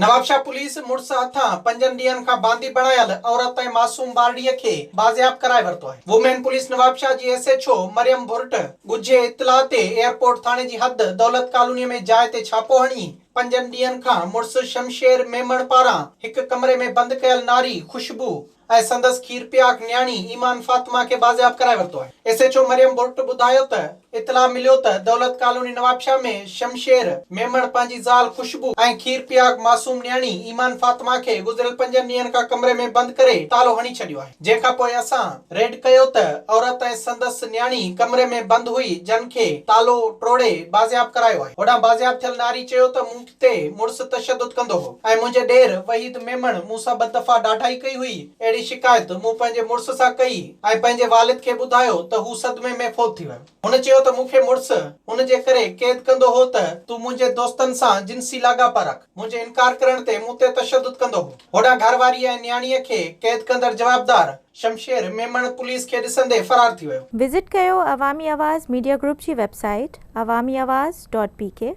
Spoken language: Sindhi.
نوابشاهه پوليس مڙس هٿان پنجن ڏينهن کان باندي بڻايل عورت ۽ معصوم ٻارڙيء کي بازياب ڪرائي ورتو آهي. وومين پوليس نوابشاهه جي S H O Maryam Bhurt ڳجهي اطلاع تي ايئرپورٽ ٿاڻي جي حد دولت ڪالوني ۾ جاء تي ڇاپو هڻي پنجن ڏينهن کان مڙس شمشير ميمڻ پاران هڪ ڪمري ۾ بند ڪيل ناري خوشبو ۽ سندس کير پياڪ نياڻي ايمان فاطمه کي بازياب ڪرائي ورتو آهي. S H O Maryam Bhurt ٻڌايو ته اطلاع مليو ته دولت ڪالوني نوابشاهه ۾ شمشير ميمڻ پنهنجي زال خوشبو ۽ کير پياڪ معصوم نياڻي ايمان فاطمه کي گذريل پنجن ڏينهن کان ڪمري ۾ بند ڪري تالو هڻي ڇڏيو آهي جنهن کان پوء اسان ريڊ ڪيو ته عورت ۽ سندس نياڻي ڪمري ۾ بند هئي جن کي تالو ٽوڙي بازياب ڪرايو آهي. هوڏانهن بازياب ٿيل ناري چيو ته مون تي مڙس تشدد ڪندو هو ۽ منهنجي ڏير وحيد ميمڻ مون سان ٻه دفعا ڏاڍائي ڪئي هئي، اهڙي شڪايت مون پنهنجي مڙس سان ڪئي ۽ پنهنجي والد کي ٻڌايو ته هو صدمي ۾ فوت ٿي ويو. هن چيو ته مون کي مڙس ان جي ڪري قيد ڪندو هو ته تون منهنجي دوستن سان جنسي لاڳاپا رک، منهنجي انڪار ڪرڻ تي مون تي تشدد ڪندو هو. هوڏانهن گهرواريء ۽ نياڻيء کي قيد ڪندڙ جوابدار شمشير ميمڻ پوليس کي ڏسندي فرار ٿي ويو. وزٽ ڪيو عوامي آواز ميڊيا گروپ جي web site Awami Awaz dot P K.